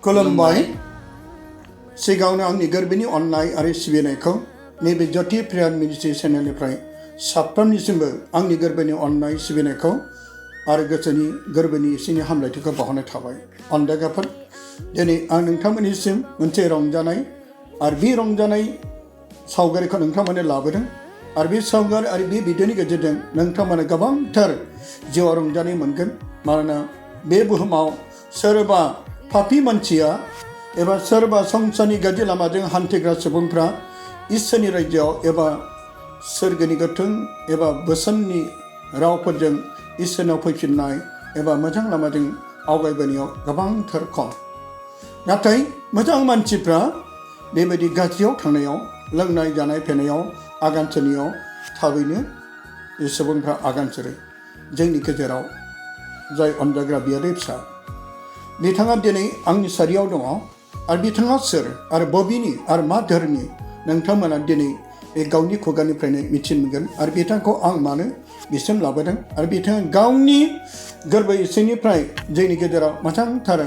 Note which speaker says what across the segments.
Speaker 1: खुलुमबाय सिगाङावनो आंनि गोरबोनि अननाय आरो सिबिनायखौ नैबे ज्योति प्रेयार मिनिस्ट्रि चेनेलनिफ्राय साफ्रोमनिसिमबो आंनि गोरबोनि अननाय सिबिनायखौ आरो गोसोनि गोरबोनि इसिंनि हामलायथिखौ बावहरनाय थाबाय अनदायगाफोर दिनै आं नोंथांमोननिसिम मोनसे रंजानाय आरो बे रंजानाय सावगारिखौ नोंथांमोननो लाबोदों आरो बे सावगारि आरो बे भिडिअनि गेजेरजों नोंथांमोना गोबांथार जिउआव रंजानाय मोनगोन मानोना बे बुहुमाव सोरबा पापी मानसिया एबा सोरबा संसारनि गाज्रि लामाजों हान्थिग्रा सुबुंफ्रा इसोरनि रायजोआव एबा सोरगोनि गोथों एबा बोसोननि रावफोरजों इसोरनाव फैफिननाय एबा मोजां लामाजों आवगायबोनायाव गोबांथार खम नाथाय मोजां मानसिफ्रा बेबायदि गाज्रियाव थांनायाव लोंनाय जानाय फेनायाव आगान सुरनायाव थाबैनो सुबुंफ्रा आगान सुरो जोंनि गेजेराव जाय अनजाग्रा बियादै फिसा बिथाङा दिनै आंनि सारियाव दङ आरो बिथाङा सोर आरो बबेनि आरो मा धोरोमनि नोंथांमोना दिनै बे गावनि खुगानिफ्रायनो मिथिनो मोनगोन आरो बिथांखौ आं मानो बिसिम लाबोदों आरो बिथाङा गावनि गोरबो इसिंनिफ्राय जोंनि गेजेराव मोजांथार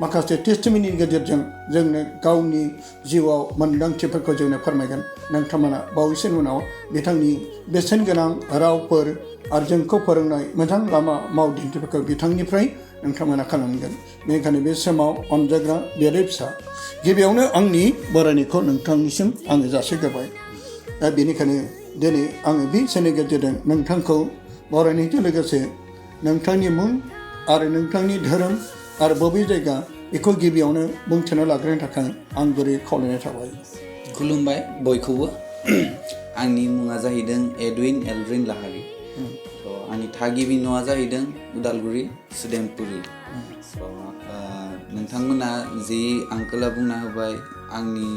Speaker 1: माखासे टेस्टिमनिनि गेजेरजों जोंनो गावनि जिउआव मोन्दांथिफोरखौ जोंनो फोरमायगोन नोंथांमोना बावैसोनि उनाव बिथांनि बेसेन गोनां रावफोर आरो जोंखौ फोरोंनाय मोजां लामा मावदिन्थिफोरखौ बिथांनिफ्राय नोंथांमोना खोनांगोन बेनिखायनो बे समाव अनजाग्रा बियादै फिसा गिबियावनो आंनि बरायनायखौ नोंथांनिसिम आङो जासिग्रोबाय दा बेनिखायनो दिनै आङो बे सेननि गेजेरजों नोंथांखौ बरायनायजों लोगोसे नोंथांनि मुं आरो नोंथांनि धोरोम आरो बबे जायगा बेखौ गिबियावनो बुंथिना लाग्रोनो थाखाय आं गुरै खावलायनाय थाबाय
Speaker 2: खुलुमबाय बयखौबो आंनि मुङा जाहैदों एडविन एलड्रिन लाहारि आंनि थागिबि न'आ जाहैदों उदालगुरि सुदेमपुरि नोंथांमोना जि आंकोला बुंना होबाय आंनि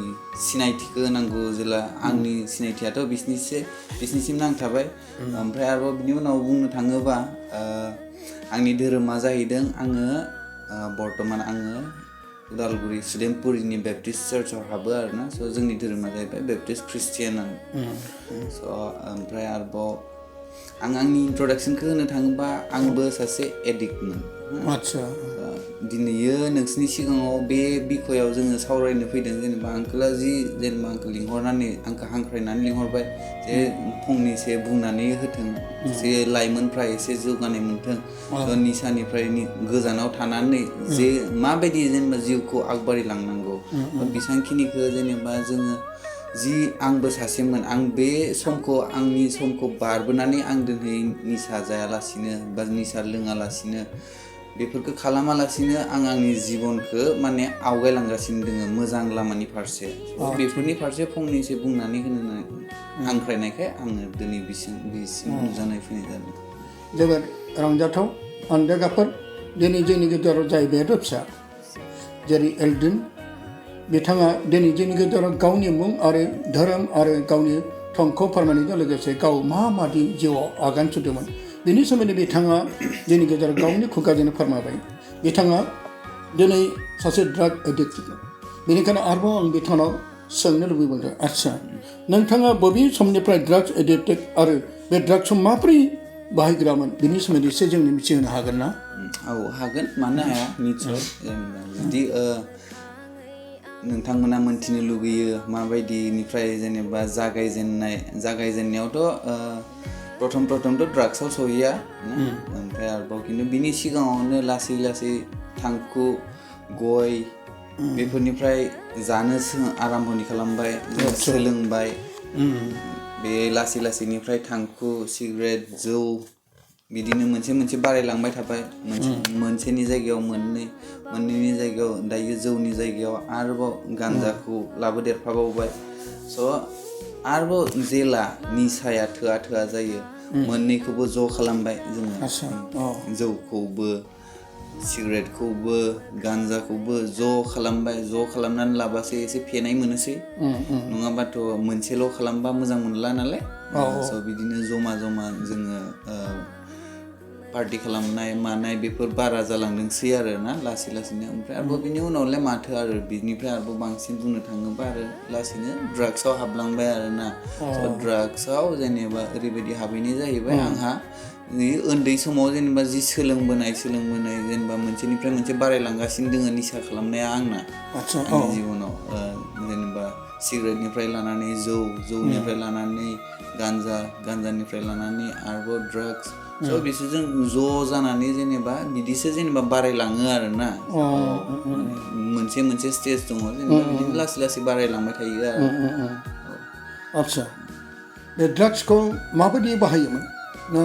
Speaker 2: सिनायथिखौ होनांगौ जेला आंनि सिनायथियाथ' बिसिनिसिम नांथाबाय ओमफ्राय आरोबाव बिनि उनाव बुंनो थाङोबा आंनि धोरोमा जाहैदों आङो बर्तमान आङो उदालगुरि सुदेमपुरिनि बेप्टिस्ट चार्चआव हाबो आरोना स' जोंनि धोरोमा जाहैबाय बेप्टिस्ट ख्रिस्टियान स' ओमफ्राय आरोबाव आं आंनि इन्ट्रडाक्सनखौ होनो थाङोबा आंबो सासे एडिक्टमोन
Speaker 1: आदसा
Speaker 2: दिनैयो नोंसिनि सिगाङाव बे बिखयाव जोङो सावरायनो फैदों जेनेबा आंकोला जेनेबा आंखौ लिंहरनानै आंखौ हांख्रायनानै लिंहरबाय जे फंनैसो बुंनानै होथों जे लाइमोनफ्रा एसे जौगानाय मोनथों निसानिफ्राय गोजानाव थानानै जे माबायदि जेनेबा जिउखौ आगबारिलांनांगौ बेसांखिनिखौ जेनेबा जोङो जि आंबो सासेमोन आं बे समखौ आंनि समखौ बारबोनानै आं दिनै निसा जायालासिनो बा निसा लोङालासिनो बेफोरखौ खालामालासिनो आं आंनि जिबनखौ माने आवगायलांगासिनो दोङो मोजां लामानि फारसे बेफोरनि फारसे फंनैसो बुंनानै होनो हांख्रायनायखाय आङो दिनै बिसिम नुजानाय फैनाय जादों
Speaker 1: जोबोद रंजाथाव अनजागाफोर दिनै जोंनि गेजेराव जाहैबाय फिसा जेरै एलड्रिन बिथाङा दिनै जोंनि गेजेराव गावनि मुं आरो धोरोम आरो गावनि थंखौ फोरमायनायजों लोगोसे गाव माबादि जिउआव आगान सुरदोंमोन बेनि सोमोन्दै बिथाङा जोंनि गेजेराव गावनि खुगाजोंनो फोरमायबाय बिथाङा दिनै सासे ड्राग एडिक्ट बेनिखायनो आरोबाव आं बिथांनाव सोंनो लुबैबावदों आदसा नोंथाङा बबे समनिफ्राय ड्राग्स एडिक्टेड आरो बे ड्राग्सखौ माबोरै बाहायग्रामोन बेनि सोमोन्दै एसे जोंनो मिथिहोनो हागोन ना
Speaker 2: औ हागोन मानो हाया निस्सय जुदि नोंथांमोना मोन्थिनो लुगैयो माबायदिनिफ्राय जेनेबा जागायजेननायावथ' प्रथमथ' ड्राग्सआव सहैया ओमफ्राय आरोबाव खिन्थु बिनि सिगाङावनो लासै लासै थांखु गय बेफोरनिफ्राय जानो आराम्भनि खालामबाय सोलोंबाय बे लासै लासैनिफ्राय थांखु सिगारेट जौ बिदिनो मोनसे बारायलांबाय थाबाय मोनसेनि जायगायाव मोननैनि जायगायाव दायो जौनि जायगायाव आरोबाव गान्जाखौ लाबोदेरफाबावबाय स' आरोबाव जेला निसाया थोआ जायो मोननैखौबो ज' खालामबाय जोङो जौखौबो सिगारेटखौबो गान्जाखौबो ज' खालामनानै लाबासो एसे फेनाय मोनोसै नङाबाथ' मोनसेल' खालामबा मोजां मोनला नालाय स' बिदिनो जमा जोङो पार्टि खालामनाय मानाय बेफोर बारा जालांदोंसै आरो ना लासैनो ओमफ्राय आरोबाव बिनि उनावलाय माथो आरो बिनिफ्राय आरोबाव बांसिन बुंनो थाङोबा आरो लासैनो ड्राग्सआव हाबलांबाय आरो ना ड्राग्सआव जेनेबा ओरैबायदि हाबहैनाय जाहैबाय आंहा उन्दै समाव जेनेबा जि सोलोंबोनाय जेनेबा मोनसेनिफ्राय मोनसे बारायलांगासिनो दोङो निसा खालामनाया आंना आंनि जिबनाव जेनेबा सिगारेटनिफ्राय लानानै जौनिफ्राय लानानै गान्जानिफ्राय लानानै आरोबाव ड्राग्स स' बिसोरजों ज' जानानै जेनेबा बिदिसो जेनेबा बारायलाङो आरोना मोनसे स्टेज दङ जेनेबा बिदिनो लासै लासै बारायलांबाय थायो आरो
Speaker 1: आदसा बे ड्राग्सखौ माबायदि बाहायोमोन ना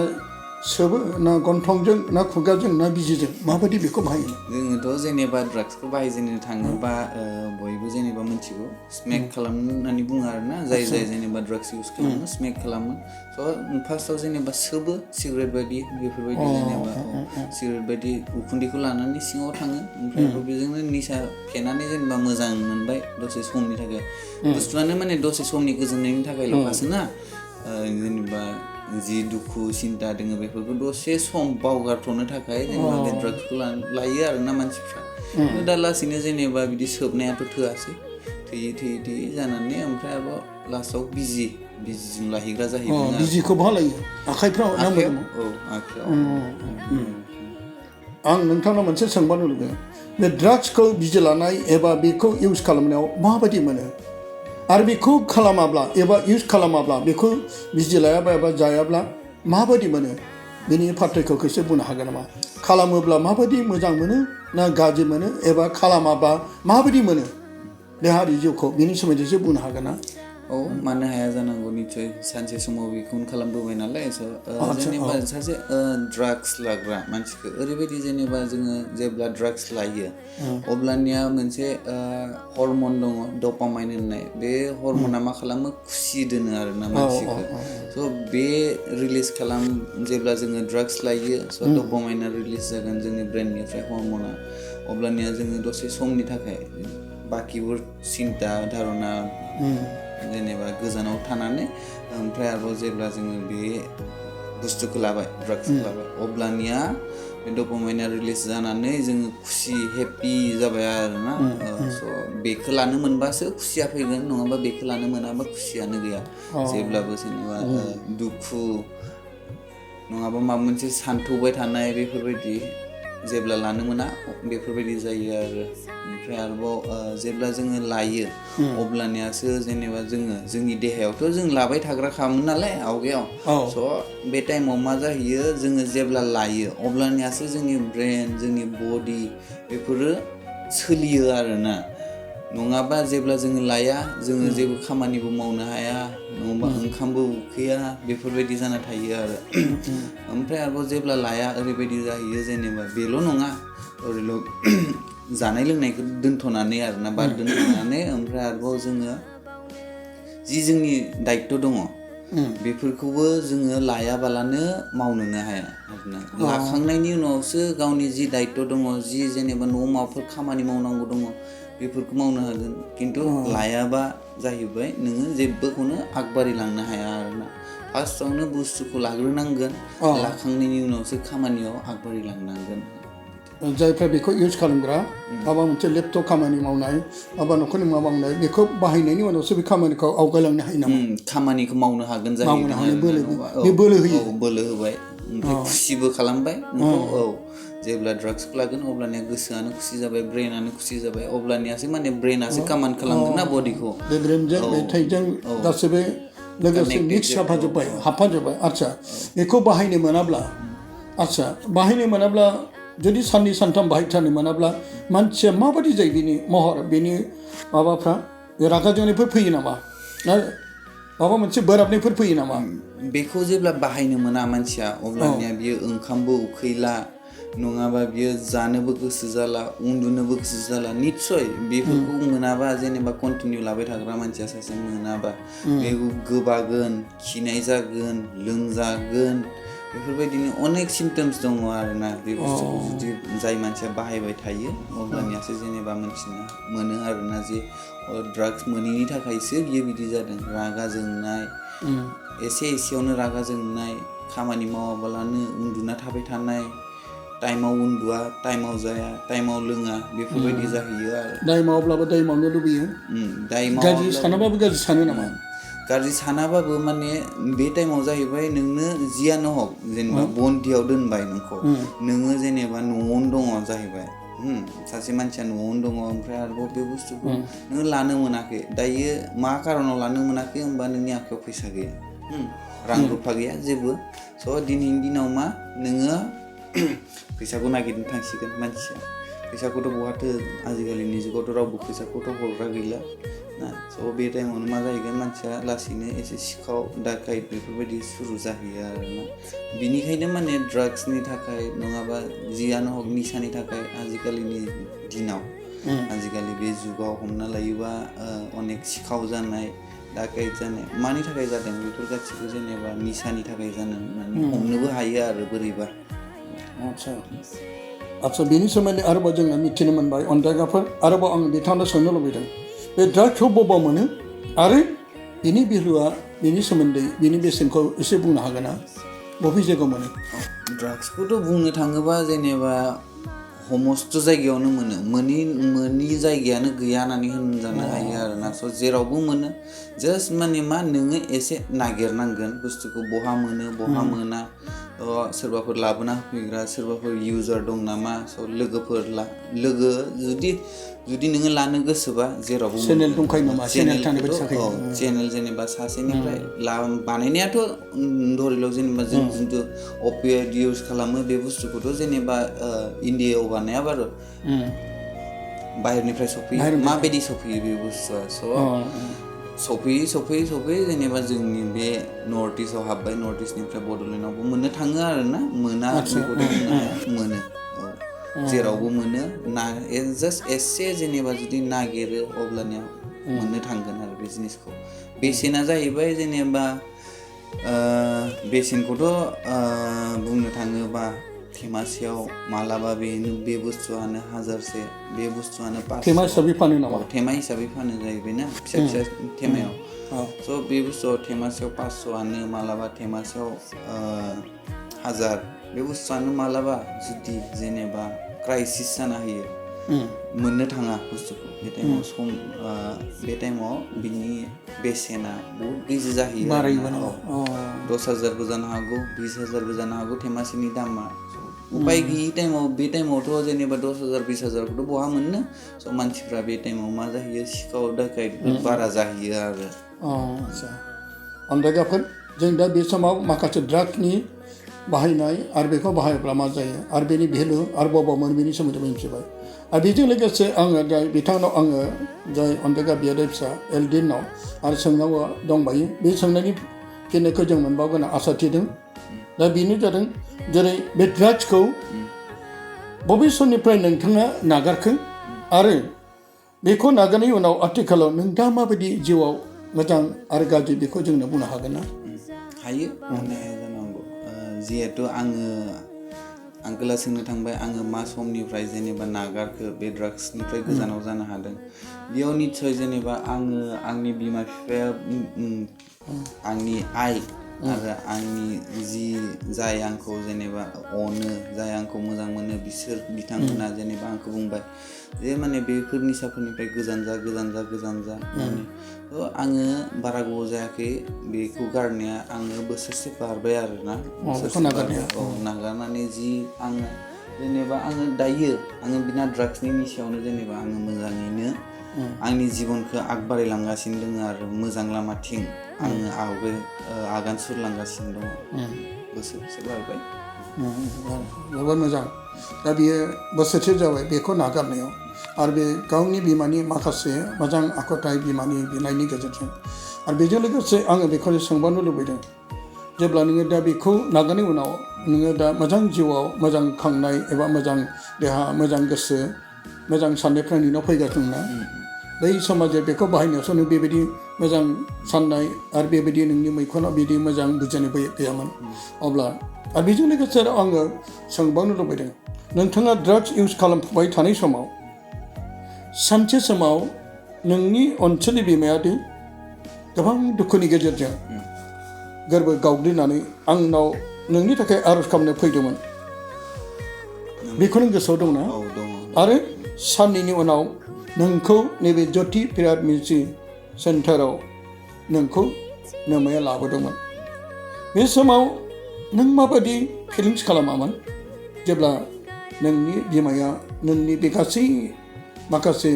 Speaker 1: सोबो ना गन्थंजों ना खुगाजों ना बिजिजों माबायदि बेखौ बाहायोमोन
Speaker 2: जोङोथ' जेनेबा ड्राग्सखौ बाहायजेननो थाङोबा बयबो जेनेबा मिथिगौ स्मेक खालामनो होननानै बुङो आरोना जाय जेनेबा ड्राग्स इउज खालामो स्मेक खालामो स' फार्स्टआव जेनेबा सोबो सिगारेट बायदि बेफोरबायदि जेनेबा सिगारेट बायदि उखुन्दैखौ लानानै सिङाव थाङो ओमफ्राय बेजोंनो निसा फेनानै जेनेबा मोजां मोनबाय दसे समनि थाखाय बुस्थुआनो माने दसे समनि गोजोननायनि थाखायल'खासोना जेनेबा जि दुखु सिन्था दोङो बेफोरखौ दसे सम बावगारथ'नो थाखाय जेनेबा बे ड्राग्सखौ लायो आरोना मानसिफ्रा दा लासैनो जेनेबा बिदि सोबनायाथ' थोआसै थैयै जानानै ओमफ्राय आरोबाव लास्टआव बिजिजों लाहैग्रा जाहैदों आरो
Speaker 1: बिजिखौ बहा लायो आखाइफ्राव ना मोदोमाव
Speaker 2: आखाइयाव
Speaker 1: आं नोंथांनाव मोनसे सोंबावनो लुबैयो बे ड्राग्सखौ बिजि लानाय एबा बेखौ इउज खालामनायाव माबायदि मोनो आरो बेखौ खालामाब्ला एबा इउज खालामाब्ला बेखौ बिजि लायाबा एबा जायाब्ला माबायदि मोनो बेनि पार्थक्यखौ एसे बुंनो हागोन नामा खालामोब्ला माबायदि मोजां मोनो ना गाज्रि मोनो एबा खालामाबा माबायदि मोनो देहायारि जिउखौ बेनि सोमोन्दै एसे बुंनो हागोन ना
Speaker 2: मानो हाया जानांगौ निस्सय सानसे समाव बेखौनो खालामबोबाय नालाय जेनेबा सासे ड्राग्स लाग्रा मानसिखौ ओरैबायदि जेनेबा जोङो जेब्ला ड्राग्स लायो अब्लानिया मोनसे हरमन दङ डपामाइन होननाय बे हरमना मा खालामो खुसि दोनो आरोना मानसिखौ स' बे रिलिज जेब्ला जोङो ड्राग्स लायो स' डपामाइना रिलिज जागोन जोंनि ब्रेननिफ्राय हरमना अब्लानिया जोङो दसे समनि थाखाय बाखिबो सिन्था धारना जेनेबा गोजानाव थानानै ओमफ्राय आरोबाव जेब्ला जोङो बे बुस्थुखौ लाबाय ड्राग्सखौ लाबाय अब्लानिया बे डपामाइना रिलिज जानानै जोङो खुसि हेपि जाबाय आरोना स' बेखौ लानो मोनबासो खुसिया फैगोन नङाबा बेखौ लानो मोनाबा खुसियानो गैया जेब्लाबो जेनेबा दुखु नङाबा माबा मोनसे सानथौबाय थानाय बेफोरबायदि जेब्ला लानो मोना बेफोरबायदि जायो आरो ओमफ्राय आरोबाव जेब्ला जोङो लायो अब्लानियासो जेनेबा जोंनि देहायावथ' जों लाबाय थाग्राखामोन नालाय आवगायाव स' बे टाइमाव मा जाहैयो जोङो जेब्ला लायो अब्लानियासो जोंनि ब्रेन जोंनि बडि बेफोरो सोलियो आरोना नङाबा जेब्ला जोङो लाया जोङो जेबो खामानिबो मावनो हाया नङाबा ओंखामबो उखैया बेफोरबायदि जाना थायो आरो ओमफ्राय आरोबाव जेब्ला लाया ओरैबायदि जाहैयो जेनेबा बेल' नङा जानाय लोंनायखौ दोनथ'नानै आरोना बाद दोनथ'नानै ओमफ्राय आरोबाव जोङो जि जोंनि दायित्व दङ बेफोरखौबो जोङो लायाबालानो मावनोनो हाया आरोना लाखांनायनि उनावसो गावनि जि दायित्व दङ जि जेनेबा न'आव माबाफोर खामानि मावनांगौ दङ बेफोरखौ मावनो हागोन खिन्थु लायाबा जाहैबाय नोङो जेबोखौनो आगबारिलांनो हाया आरोना फार्स्टआवनो बुस्थुखौ लाग्रोनांगोन लाखांनायनि उनावसो खामानियाव आगबारिलांनांगोन
Speaker 1: जायफ्रा बेखौ इउज खालामग्रा माबा मोनसे लेपटप खामानि मावनाय माबा न'खरनि माबा मावनाय बेखौ बाहायनायनि उनावसो बे खामानिखौ आवगायलांनो हायो नामा
Speaker 2: खामानिखौ मावनो हागोन जाहैदों
Speaker 1: बोलो होयो
Speaker 2: बोलो होबाय ओमफ्राय खुसिबो खालामबाय जेब्ला ड्राग्सखौ लागोन अब्लानिया गोसोआनो खुसि जाबाय ब्रेनानो खुसि जाबाय अब्लानियासो माने ब्रेनासो खामानि खालामगोन ना बडिखौ
Speaker 1: बे ब्रेनजों बे थैजों गासैबो लोगोसे मिक्स हाबफाजोब्बाय आदसा बेखौ बाहायनो मोनाब्ला जुदि साननै सानथाम बाहायथारनो मोनाब्ला मानसिया माबायदि जायो बिनि महर बिनि माबाफ्रा रागा जोंनायफोर फैयो नामा ना माबा मोनसे बोराबनायफोर फैयो नामा
Speaker 2: बेखौ जेब्ला बाहायनो मोना मानसिया अब्लानिया बियो ओंखामबो उखैला नङाबा बियो जानोबो गोसो जाला उन्दुनोबो गोसो जाला निस्सय बेफोरखौ मोनाबा जेनेबा कन्टिनिउ लाबाय थाग्रा मानसिया सासे मोनाबा बेखौ गोबागोन खिनाय जागोन लोमजागोन बेफोरबायदिनो अनेक सिमटम्स दङ आरोना बे बुस्थुखौ जुदि जाय मानसिया बाहायबाय थायो अब्लानियासो जेनेबा मोनथिनो मोनो आरोना जे ड्राग्स मोनैनि थाखायसो बियो बिदि जादों रागा जोंनाय एसे एसेयावनो रागा जोंनाय खामानि मावाबालानो उन्दुना थाबाय थानाय टाइमाव उन्दुआ टाइमाव जाया टाइमाव लोङा बेफोरबायदि जाहैयो आरो
Speaker 1: दाय मावब्लाबो दाय मावनो लुबैयो गाज्रि सानाबाबो गाज्रि सानो नामा
Speaker 2: गाज्रि सानाबाबो माने बे टाइमाव जाहैबाय नोंनो जियानो हक जेनेबा बन्दियाव दोनबाय नोंखौ नोङो जेनेबा न'आवनो दङ जाहैबाय सासे मानसिया न'आवनो दङ ओमफ्राय आरोबाव बे बुस्थुखौ नों लानो मोनाखै दायो मा खारनाव लानो मोनाखै होमबा नोंनि आखायाव फैसा गैया रां रुफा गैया जेबो स' दिनैनि दिनाव मा नोङो फैसाखौ नागिरनो थांसिगोन मानसिया फैसाखौथ' बहाथो आजिखालिनि जुगावथ' रावबो फैसाखौथ' हरग्रा गैला ना स' बे टाइमावनो मा जाहैगोन मानसिया लासैनो एसे सिखाव दाखायत बेफोरबायदि सुरु जाहैयो आरोना बिनिखायनो माने ड्राग्सनि थाखाय नङाबा जियानो हक निसानि थाखाय आजिखालिनि दिनाव आजिखालि बे जुगाव हमना लायोबा अनेक सिखाव जानाय दाखायत जानाय मानि थाखाय जादों बेफोर गासिबो जेनेबा निसानि थाखाय जानो होननानै हमनोबो हायो आरो बोरैबा
Speaker 1: आच्छा बेनि सोमोन्दै आरोबाव जोङो मिथिनो मोनबाय अनदायगाफोर आरोबाव आं बिथांनाव सोंनो लुबैदों बे ड्राग्सखौ बबाव मोनो आरो बिनि भेलुआ बिनि सोमोन्दै बिनि बेसेनखौ एसे बुंनो हागोन ना बबे जायगायाव मोनो
Speaker 2: ड्राग्सखौथ' बुंनो थाङोबा जेनेबा समस्त जायगायावनो मोनि जायगायानो गैया होननानै होनजानो हायो आरोना स' जेरावबो मोनो जास्ट माने मा नोङो एसे नागिरनांगोन बुस्थुखौ बहा मोनो बहा मोना सोरबाफोर लाबोना होफैग्रा सोरबाफोर इउजार दं नामा स' लोगो जुदि नोङो लानो गोसोबा जेरावबो
Speaker 1: चेनेल दंखायो नामा
Speaker 2: चेनेल जेनेबा सासेनिफ्राय बानायनायाथ' धरिल' जेनेबा जों जिथु अपियड इउज खालामो बे बुस्थुखौथ' जेनेबा इन्डियायाव बानाया बारु बाहेरनिफ्राय सफैयो माबायदि सफैयो बे बुस्थुआ स' सफैयै जेनेबा जोंनि बे नर्थ इस्टआव हाबबाय नर्थ इस्टनिफ्राय बड'लेण्डआवबो मोननो थाङो आरोना मोना बेखौथ' बुंनो हाया मोनो जेरावबो मोनो जास्ट एसे जेनेबा जुदि नागिरो अब्लानिया मोननो थांगोन आरो बे जिनिसखौ बेसेना जाहैबाय जेनेबा बेसेनखौथ' बुंनो थाङोबा थेमासेयाव मालाबा बे बुस्थुआनो 1000 बे बुस्थुआनो 500
Speaker 1: थेमा हिसाबै फानो नामा
Speaker 2: थेमा हिसाबै फानो जाहैबायना फिसा थेमायाव स' बे बुस्थुआव थेमासेयाव 500आनो मालाबा थेमासेयाव 1000 बे बुस्थुआनो मालाबा जुदि जेनेबा क्राइसिस जाना होयो मोननो थाङा बुस्थुखौ बे टाइमाव बिनि बेसेना बहुत गैजि जाहैयो 10,000बो जानो हागौ 20,000बो जानो हागौ थेमासेनि दामा उपाय गैयि टाइमाव बे टाइमावथ' जेनेबा 10,000 20,000खौथ' बहा मोननो स' मानसिफ्रा बे टाइमाव मा जाहैयो सिखाव दाखायत बारा जाहैयो आरो
Speaker 1: अनदायगाफोर जों दा बे समाव माखासे ड्राग्सनि बाहायनाय आरो बेखौ बाहायोब्ला मा जायो आरो बेनि भेलु आरो बबाव मोनो बेनि सोमोन्दै मिथिबाय आरो बेजों लोगोसे आङो दा बिथांनाव आङो जाय अनदायगा बियादै फिसा एलडिनाव आरो सोंनांगौ दंबायो बे सोंनायनि फिननायखौ जों मोनबावगोन आसा थिदों दा बेनो जादों जेरै बे ड्राग्सखौ बबे समनिफ्राय नोंथाङा नागारखो आरो बेखौ नागारनायनि उनाव आथिखालाव नोंथाङा माबायदि जिउआव मोजां आरो गाज्रि बेखौ जोंनो बुंनो हागोन ना
Speaker 2: हायो माने जानांगौ जिहेथु आङो आंकोला सोंनो थांबाय आङो मा समनिफ्राय जेनेबा नागारखो बे ड्राग्सनिफ्राय गोजानाव जानो हादों बेयाव निस्सय जेनेबा आङो आंनि बिमा बिफाया आंनि आइ आरो आंनि जाय आंखौ जेनेबा अनो जाय आंखौ मोजां मोनो बिथांमोना जेनेबा आंखौ बुंबाय जे माने बेफोर निसाफोरनिफ्राय गोजान जा माने आङो बारा गोबाव जायाखै बेखौ गारनाया आङो बोसोरसे बारबाय आरोना नागारनानै आङो दायो बिना ड्राग्सनि निसायावनो जेनेबा आङो मोजाङैनो आंनि जिबनखौ आगबारायलांगासिनो दङ आरो मोजां लामाथिं आङो आगान सुरलांगासिनो दङ बोसोरसे बारबाय
Speaker 1: जोबोद मोजां दा बियो बोसोरसे जाबाय बेखौ नागारनायाव आरो बे गावनि बिमानि माखासे मोजां आखुथाय बिमानि बिनायनि गेजेरजों आरो बेजों लोगोसे आङो बेखौनो सोंबावनो लुबैदों जेब्ला नोङो दा बेखौ नागारनायनि उनाव नोङो दा मोजां जिउआव मोजां खांनाय एबा मोजां देहा मोजां गोसो मोजां साननायफ्रा नोंनाव फैगासिनो ना बै समाव जे बेखौ बाहायनायावसो नों बेबायदि मोजां साननाय आरो बेबायदि नोंनि मैखुनाव बिदि मोजां बुजिनाय गैयामोन अब्ला आरो बेजों लोगोसे आङो सोंबावनो लुबैदों नोंथाङा ड्राग्स इउज खालामफुबाय थानाय समाव सानसे समाव नोंनि अनसुलि बिमायादि गोबां दुखुनि गेजेरजों गोरबो गावग्लिनानै आंनाव नोंनि थाखाय आर'ज खालामनो फैदोंमोन बेखौ नों गोसोआव दंना आरो साननैनि उनाव नोंखौ नैबे ज्योति पिरामिड सेन्टाराव नोंखौ नोमाया लाबोदोंमोन बे समाव नों माबायदि फिलिंस खालामामोन जेब्ला नोंनि बिमाया नोंनि बे गासै माखासे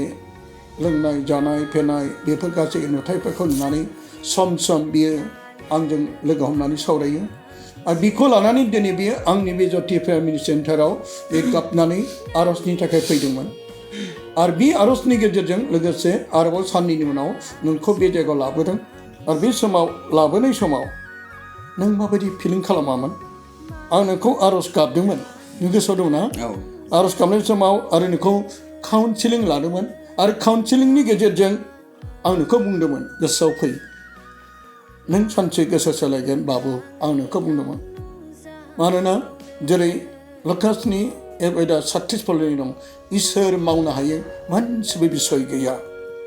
Speaker 1: लोंनाय जानाय फेनाय बेफोर गासै नुथायफोरखौ नुनानै सम बियो आंजों लोगो हमनानै सावरायो आरो बेखौ लानानै दिनै बियो आंनि बे जति प्रेयार मिनिस्ट्रि सेन्टाराव बे गाबनानै आरजनि थाखाय फैदोंमोन आरो बे आरजनि गेजेरजों लोगोसे आरोबाव साननैनि उनाव नोंखौ बे जायगायाव लाबोदों आरो बे समाव लाबोनाय समाव नों माबायदि फिलिं खालामामोन आं नोंखौ आरज गाबदोंमोन नों गोसोआव दं ना आरज गाबनाय समाव आरो नोंखौ काउन्सिलिं लादोंमोन आरो काउन्सिलिंनि गेजेरजों आं नोंखौ बुंदोंमोन गोसोआव फै नों सानसे गोसो सोलायगोन बाबु आं नोंखौ बुंदोंमोन मानोना जेरै लकासनि एबायदा 36 फलनि दं इसोर मावनो हायो मोनसेबो बिसय गैया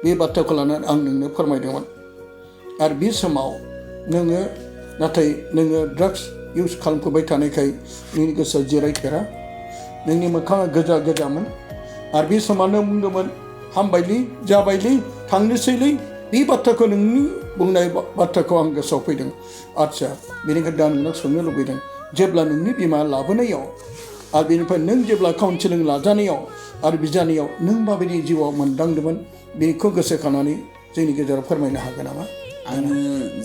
Speaker 1: बे बाथ्राखौ लानानै आं नोंनो फोरमायदोंमोन आरो बे समाव नोङो नाथाय नोङो ड्राग्स इउज खालामफुबाय थानायखाय नोंनि गोसोआ जिरायफेरा नोंनि मोखाङा गोजामोन आरो बे समाव नों बुंदोंमोन हामबायलै जाबायलै थांनोसैलै बे बाथ्राखौ नोंनि बुंनाय बाथ्राखौ आं गोसोआव फैदों आदसा बेनिखायनो दा नोंनाव सोंनो लुबैदों जेब्ला नोंनि बिमा लाबोनायाव आरो बेनिफ्राय नों जेब्ला काउन्सिलिं लाजानायाव आरो बिजानायाव नों माबायदि जिउआव मोनदांदोंमोन बेखौ गोसोखांनानै जोंनि गेजेराव फोरमायनो हागोन नामा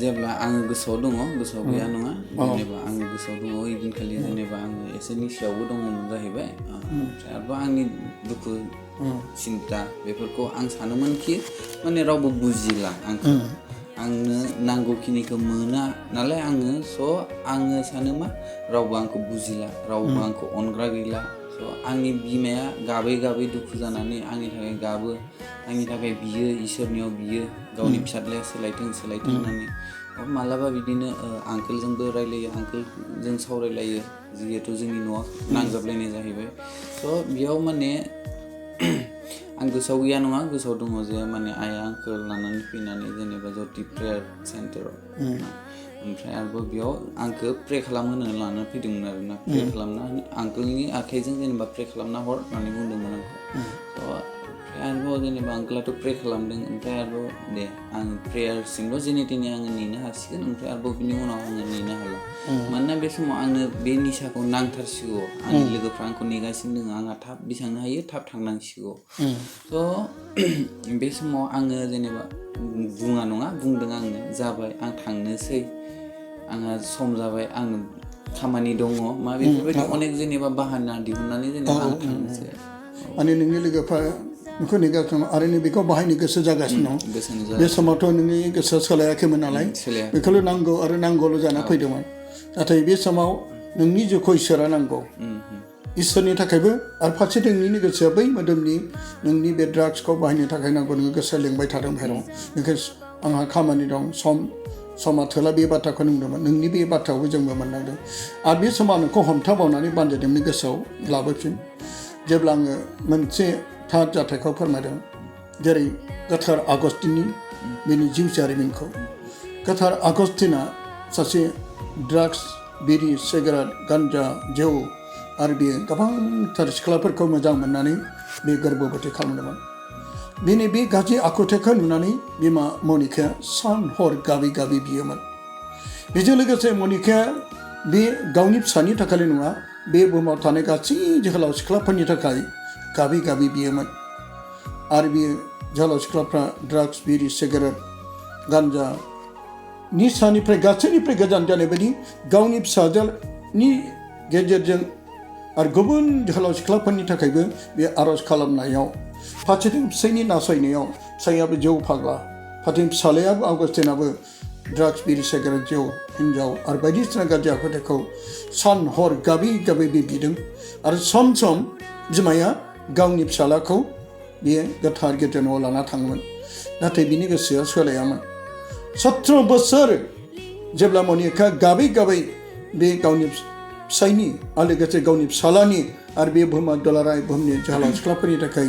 Speaker 2: जेब्ला आङो गोसोआव दङ गोसोआव गैया नङा जेनेबा आङो गोसोआव दङ ओइदिनखालि जेनेबा आङो एसे निसायावबो दङमोन जाहैबाय ओमफ्राय आरोबाव आंनि दुखु सिन्था बेफोरखौ आं सानोमोनखि माने रावबो बुजिला आंनो नांगौखिनिखौ मोना नालाय आङो सानो मा रावबो आंखौ बुजिला रावबो आंखौ अनग्रा गैला आंनि बिमाया गाबै दुखु जानानै आंनि थाखाय गाबो आंनि थाखाय बियो इसोरनियाव बियो गावनि फिसाज्लाया सोलायथों होननानै मालाबा बिदिनो आंकोलजोंबो रायलायो आंकोलजों सावरायलायो जिहेथु जोंनि न'आ नांजाबलायनाय जाहैबाय बेयाव माने आं गोसोआव गैया नङा गोसोआव दङ जे माने आइया आंखौ लानानै फैनानै जेनेबा जति प्रेयार सेन्टाराव ओमफ्राय आरोबाव बेयाव आंखौ प्रे खालामहोनो लानानै फैदोंमोन आरोना प्रे खालामना आंकोलनि आखाइजों जेनेबा प्रे खालामना हर होननानै बुंदोंमोन आंखौ ओमफ्राय आरोबाव जेनेबा आंकोलाथ' प्रे खालामदों ओमफ्राय आरोबाव दे आं प्रेयारसिमल' जेने तेने आङो नेनो हासिगोन ओमफ्राय आरोबाव बिनि उनाव आङो नेनो हाला मानोना बे समाव आंनो बे निसाखौ नांथारसिगौ आंनि लोगोफ्रा आंखौ नेगासिनो दङ आंहा थाब बेसेबांनो हायो थाब थांनांसिगौ बे समाव आङो जेनेबा बुङा नङा बुंदों आङो जाबाय आं थांनोसै आंहा सम जाबाय आं खामानि दङ मा बेफोरबायदि अनेक जेनेबा बाहाना दिहुननानै जेनेबा आं थांनोसै
Speaker 1: माने नोंनि लोगोफ्रा नोंखौ नेगासिनो आरो बेखौ बाहायनो गोसो जागासिनो दं बे समावथ' नोंनि गोसोआ सोलायाखैमोन नालाय बेखौल' नांगौ आरो नांगौल' जाना फैदोंमोन नाथाय बे समाव नोंनि जिउखौ इसोरा नांगौ इसोरनि थाखायबो आरो फारसेथिं नोंनि गोसोआ बै मोदोमनि नोंनि बे ड्राग्सखौ बाहायनो थाखाय नांगौ नोङो गोसोआ लेंबाय थादों बाहेराव बेखाय आंहा खामानि दं समा थोला बे बाथ्राखौ नुदोंमोन नोंनि बे बाथ्राखौबो जोंबो मोननांदों आरो बे समाव नोंखौ हमथाबावनानै बानजायदोंनि गोसोआव लाबोफिन जेब्ला आङो मोनसे थार जाथायखौ फोरमायदों जेरै गोथार आगस्तिननि बेनि जिउ जारिमिनखौ गोथार आगस्तिना सासे ड्राग्स बिरि सिगारेट गान्जा जौ आरो बेयो गोबांथार सिख्लाफोरखौ मोजां मोननानै बे गोर्बोबती खालामदोंमोन बेनि बे गाज्रि आखुथायखौ नुनानै बिमा मनिकाया सान हर गाबै बियोमोन बेजों लोगोसे मनिकाया बे गावनि फिसानि थाखायल' नङा बे बुहुमाव थानाय गासै जोहोलाव सिख्लाफोरनि थाखाय गाबै बियोमोन आरो बियो जोहोलाव सिख्लाफ्रा ड्राग्स बिरि सिगारेट गान्जा निसानिफ्राय गासैनिफ्राय गोजान जानाय बायदि गावनि फिसाजोनि गेजेरजों आरो गुबुन जोहोलाव सिख्लाफोरनि थाखायबो बे आर'ज खालामनायाव फारसेथिं फिसायनि नासयनायाव फिसायाबो जौ फाग्ला फारसेथिं फिसालायाबो आगस्तिनाबो ड्राग्स बिरि सिगारेट जौ हिन्जाव आरो बायदिसिना गाज्रि आखुथायखौ सान हर गाबै बिदों आरो सम बिमाया गावनि फिसालाखौ बियो गोथार गिर्जान'आव लाना थाङोमोन नाथाय बिनि गोसोआ सोलायामोन 17 बोसोर जेब्ला मनिका गाबै बे गावनि फिसायनि आरो लोगोसे गावनि फिसालानि आरो बे बुहुमा दुलाराय बुहुमनि जोहोलाव सिख्लाफोरनि थाखाय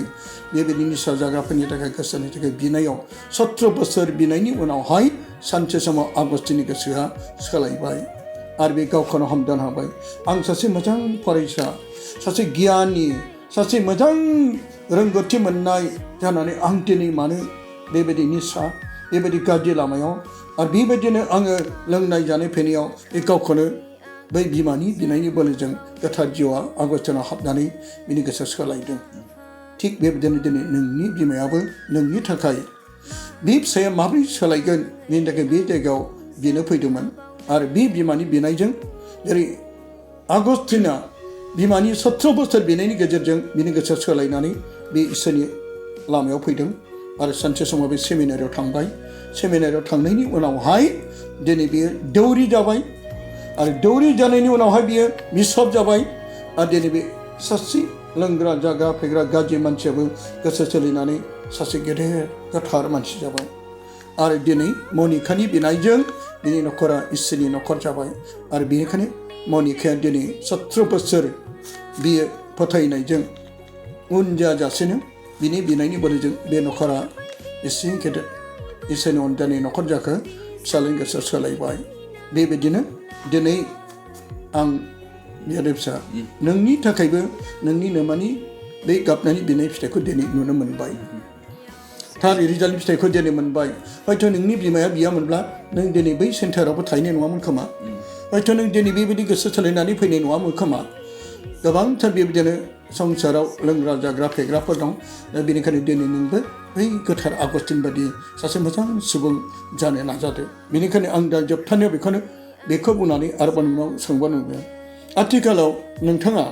Speaker 1: बेबायदि निसा जाग्राफोरनि थाखाय गोसोनि थाखाय बिनायाव 17 बोसोर बिनायनि उनावहाय सानसे समाव आगस्तिनि गोसोआ सोलायबाय आरो बे गावखौनो हमदांनो हाबाय आं सासे मोजां फरायसा सासे गियानि सासे मोजां रोंगौथि मोननाय जानानै आं दिनै मानो बेबायदि निसा बेबायदि गाज्रि लामायाव आरो बेबायदिनो आङो लोंनाय जानाय फैनायाव बे गावखौनो बै बिमानि बिनायनि बोलोजों गोथार जिउआ आगस्तानाव हाबनानै बिनि गोसो सोलायदों थिग बेबायदिनो दिनै नोंनि बिमायाबो नोंनि थाखाय बे फिसाया माबोरै सोलायगोन बेनि थाखाय बे जायगायाव बिनो फैदोंमोन आरो बे बिमानि बिनायजों जेरै आगस्तिना बिमानि 17 बोसोर बिनायनि गेजेरजों बिनि गोसोआ सोलायनानै बे इसोरनि लामायाव फैदों आरो सानसे समाव बे सेमिनारियाव थांबाय सेमिनारियाव थांनायनि उनावहाय दिनै बियो दौरि जाबाय आरो दौरि जानायनि उनावहाय बियो बिशप जाबाय आरो दिनै बे सासे लोंग्रा जाग्रा फेग्रा गाज्रि मानसियाबो गोसो सोलायनानै सासे गेदेर गोथार मानसि जाबाय आरो दिनै मनिकानि बिनायजों बिनि न'खरा इसोरनि न'खर जाबाय आरो बेनिखायनो मनिकाया दिनै 17 बोसोर बियो फोथायनायजों उन जाजासेनो बिनि बिनायनि बोलोजों बे न'खरा एसे गेदेर इसोरनि अनजानि न'खर जाखो फिसालानि गोसो सोलायबाय बेबायदिनो दिनै आं बियादै फिसा नोंनि थाखायबो नोंनि नोमानि बे गाबनायनि बिनाय फिथाइखौ दिनै नुनो मोनबाय थार रिजाल्टनि फिथाइखौ दिनै मोनबाय हयथ' नोंनि बिमाया बियामोनब्ला नों दिनै बै सेन्टारावबो थाहैनाय नङामोन खोमा हयथ' नों दिनै बेबायदि गोसो सोलायनानै फैनाय नङामोन खोमा गोबांथार बेबायदिनो संसाराव लोंग्रा जाग्रा फेग्राफोर दं दा बेनिखायनो दिनै नोंबो बै गोथार आगस्तिन बादि सासे मोजां सुबुं जानो नाजादो बेनिखायनो आं दा जोबथारनायाव बेखौ बुंनानै आरोबाव नोंनाव सोंबावनो लुबैयो आथिखालाव नोंथाङा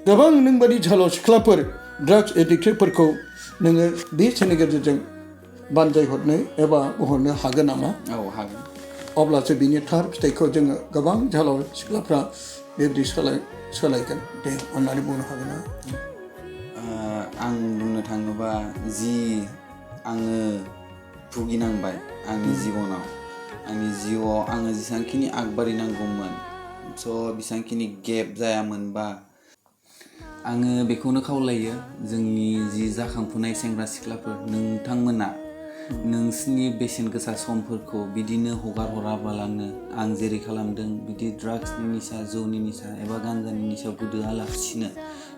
Speaker 1: गोबां नोंबादि झाल' सिख्लाफोर ड्राग्स एडिक्टेडफोरखौ नोङो बे सेनि गेजेरजों बानजायहरनो एबा बुंहरनो हागोन नामा?
Speaker 2: औ हागोन।
Speaker 1: अब्लासो बिनि थार फिथाइखौ जोङो गोबां झाल' सिख्लाफ्रा बेबायदि सोलायगोन दे अननानै बुंनो हागोन ना?
Speaker 2: आं बुंनो थाङोबा जि आङो भुगिनांबाय आंनि जिउआव आङो जेसेबांखिनि आगबारिनांगौमोन स' बेसेबांखिनि गेप जायामोनबा आङो बेखौनो खावलायो जोंनि जि जाखांफुनाय सेंग्रा सिख्लाफोर नोंथांमोना नोंसिनि बेसेन गोसा समफोरखौ बिदिनो हगार हराबालानो आं जेरै खालामदों बिदि ड्राग्सनि निसा जौनि निसा एबा गान्जानि निसायाव गोदोआलासिनो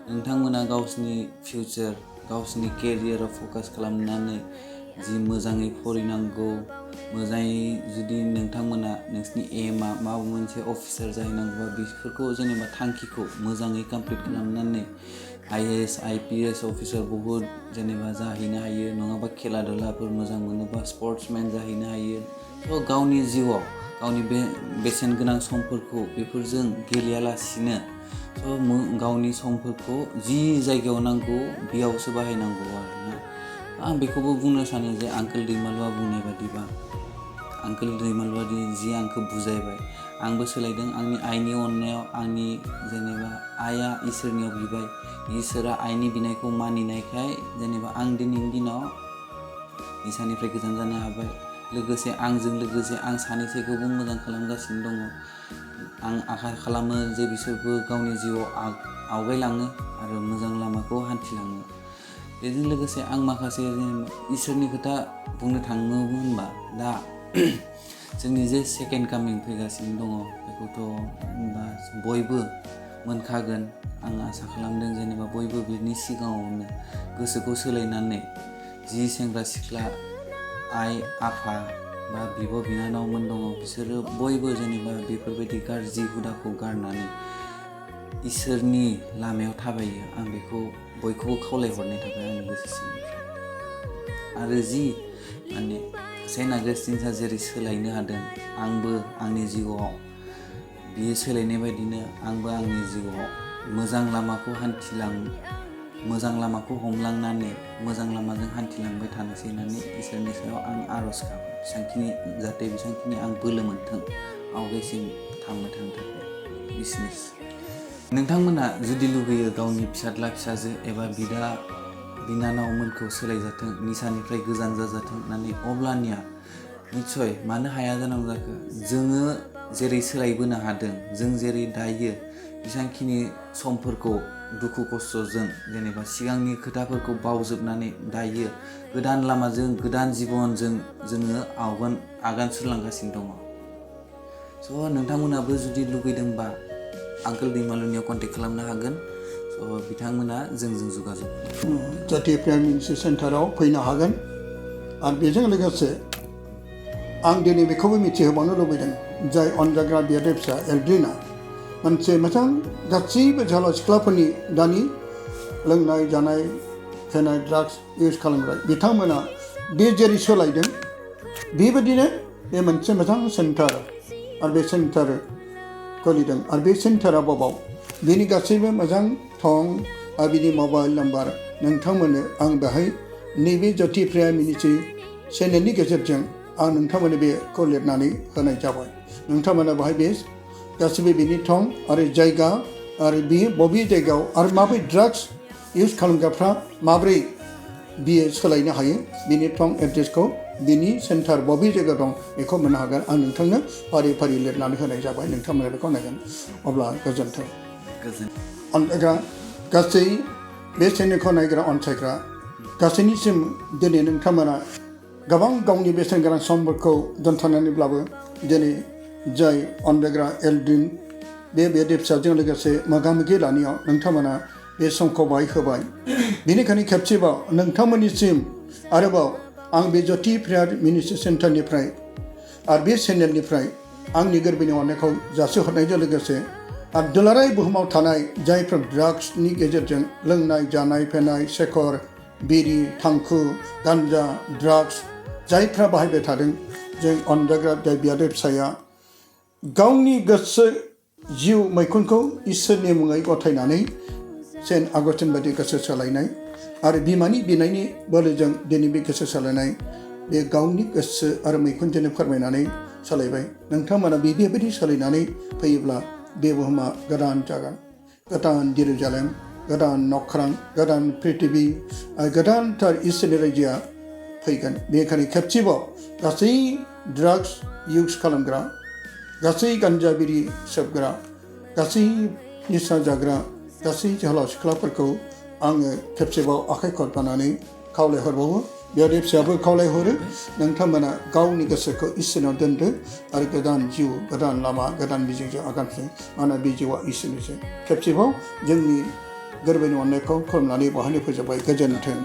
Speaker 2: नोंथांमोना गावसिनि फिउचार गावसिनि केरियाराव फकास खालामनानै जि मोजाङै फरायनांगौ मोजाङै जुदि नोंथांमोना नोंसिनि एमआ माबा मोनसे अफिसार जाहैनांगौबा बेफोरखौ जेनेबा थांखिखौ मोजाङै कमप्लिट खालामनानै IAS IPS अफिसार बहुद जेनेबा जाहैनो हायो नङाबा खेला दुलाफोर मोजां मोनोबा स्पर्ट्समेन जाहैनो हायो थ' गावनि जिउआव गावनि बे बेसेन गोनां समफोरखौ बेफोरजों गेलेयालासिनो थ' गावनि समफोरखौ जि जायगायाव नांगौ बेयावसो बाहायनांगौ आरोना आं बेखौबो बुंनो सानो जे आंकोल दैमालुआ बुंनाय बादिबा आंकोल दैमालुआदि जि आंखौ बुजायबाय आंबो सोलायदों आंनि आइनि अननायाव आंनि जेनेबा आइआ इसोरनियाव बिबाय इसोरा आइनि बिनायखौ मानिनायखाय जेनेबा आं दिनैनि दिनाव निसानिफ्राय गोजान जानो हाबाय लोगोसे आंजों लोगोसे आं सानैसोखौबो मोजां खालामगासिनो दङ आं आसा खालामो जे बिसोरबो गावनि जिउआव आवगायलाङो आरो मोजां लामाखौ हान्थिलाङो बेजों लोगोसे आं माखासे इसोरनि खोथा बुंनो थाङो होनबा दा जोंनि जे सेकेन्ड कामिं फैगासिनो दङ बेखौथ' होनबा बयबो मोनखागोन आं आसा खालामदों जेनेबा बयबो बिनि सिगाङावनो गोसोखौ सोलायनानै जि सेंग्रा सिख्ला आइ आफा बा बिब' बिनानावमोन दङ बिसोरो बयबो जेनेबा बेफोरबायदि गाज्रि हुदाखौ गारनानै इसोरनि लामायाव थाबायो आं बेखौ बयखौबो खावलायहरनाय थाबाय आंनि गोसो सिंनिफ्राय आरो जि माने सेन्ट आगस्टिनआ जेरै सोलायनो हादों आंबो आंनि जिउआव बियो सोलायनाय बायदिनो आंबो आंनि जिउआव मोजां लामाखौ हमलांनानै मोजां लामाजों हान्थिलांबाय थानोसै होननानै इसोरनि सायाव आं आर'ज गाबो बेसेबांखिनि आं बोलो मोन्थों आवगायसिम थांनो थाखाय बिजनेस नोंथांमोना जुदि लुगैयो गावनि फिसाज्ला फिसाजो एबा बिदा बिनानावमोनखौ सोलायजाथों निसानिफ्राय गोजान जाजाथों होननानै अब्लानिया निस्सय मानो हाया जानांगौ जाखो जोङो जेरै सोलायबोनो हादों जों जेरै दायो बेसेबांखिनि समफोरखौ दुखु खस्थ'जों जेनेबा सिगांनि खोथाफोरखौ बावजोबनानै दायो गोदान लामाजों गोदान जिबनजों जोङो आगान सुरलांगासिनो दङ स' नोंथांमोनाबो जुदि लुगैदोंबा आंकोल दैमालुनियाव कन्टेक्ट खालामनो हागोन स' बिथांमोना जोंजों जगाजग
Speaker 1: जातीय प्रेयार मिनिस्ट्रि सेन्टाराव फैनो हागोन आरो बेजों लोगोसे आं दिनै बेखौबो मिथिहोबावनो लुबैदों जाय अनजाग्रा बियादै फिसा एल्ड्रिना मोनसे मोजां गासैबो जोहोलाव सिख्लाफोरनि दानि लोंनाय जानाय फेनाय ड्राग्स इउज खालामग्रा बिथांमोना बे जेरै सोलायदों बेबायदिनो बे मोनसे मोजां सेन्टार आरो बे सेन्टार खुलिदों आरो बे सेन्टारा बबाव बेनि गासैबो मोजां थं आरो बिनि मबाइल नाम्बार नोंथांमोननो आं बेहाय नैबे ज्योति प्रिया मिनिस्ट्रि चेनेलनि गेजेरजों आं नोंथांमोननो बेखौ लिरनानै होनाय जाबाय नोंथांमोना बेहाय बे गासैबो बिनि थं आरो जायगा आरो बियो बबे जायगायाव आरो माबोरै ड्राग्स इउज खालामग्राफ्रा माबोरै बियो सोलायनो हायो बिनि थं एड्रेसखौ बिनि सेन्टार बबे जायगा दं बेखौ मोननो हागोन आं नोंथांनो फारि फारि लिरनानै होनाय जाबाय नोंथांमोना बेखौ नायगोन अब्ला गोजोन्थों अनसायग्रा गासै बे चेनेलखौ नायग्रा अनसायग्रा गासैनिसिम दिनै नोंथांमोना गोबां गावनि बेसेन गोनां समफोरखौ दोनथ'नानैब्लाबो दिनै जाय अनजाग्रा एल्ड्रिन बे बेदि फिसाजों लोगोसे मोगा मोगि लानायाव नोंथांमोना बे समखौ बाहाय होबाय बेनिखायनो खेबसेबाव नोंथांमोननिसिम आरोबाव आं बे ज्योति प्रिया मिनिस्ट्रि सेन्टारनिफ्राय आरो बे चेनेलनिफ्राय आंनि गोरबोनि अननायखौ जासिहरनायजों लोगोसे आरो दुलाराय बुहुमाव थानाय जायफोर ड्राग्सनि गेजेरजों लोंनाय जानाय फेनाय सेखर बिरि थांखु गान्जा ड्राग्स जायफ्रा बाहायबाय थादों जों अनजाग्रा बियादै फिसाया गावनि गोसो जिउ मैखुनखौ इसोरनि मुङै गथायनानै सेन्ट आगस्टिन बायदि गोसो सोलायनाय आरो बिमानि बिनायनि बोलोजों दिनै बे गोसो सोलायनाय बे गावनि गोसो आरो मैखुनजोंनो फोरमायनानै सोलायबाय नोंथांमोना बेबायदि सोलायनानै फैयोब्ला बे बुहुमा गोदान जागोन गोदान जेरुजालेम गोदान नख्रां गोदान प्रिथिबि आरो गोदानथार इसोरनि रायजोआ फैगोन बेनिखायनो खेबसेबाव गासै ड्राग्स इउज खालामग्रा गासै गान्जा बिरि सोबग्रा गासै निसा जाग्रा गासै जोहोलाव सिख्लाफोरखौ आङो खेबसेबाव आखाइ खबजानानै खावलायहरबावो बियादै फिसायाबो खावलायहरो नोंथांमोना गावनि गोसोखौ इसोरनाव दोनदो आरो गोदान जिउ गोदान लामा गोदान मिजिंजों आगानसो मानोना बे जिउआ इसोरनिसो खेबसेबाव जोंनि गोरबोनि अननायखौ खुलुमनानै बहायनो फोजोबबाय गोजोन्थों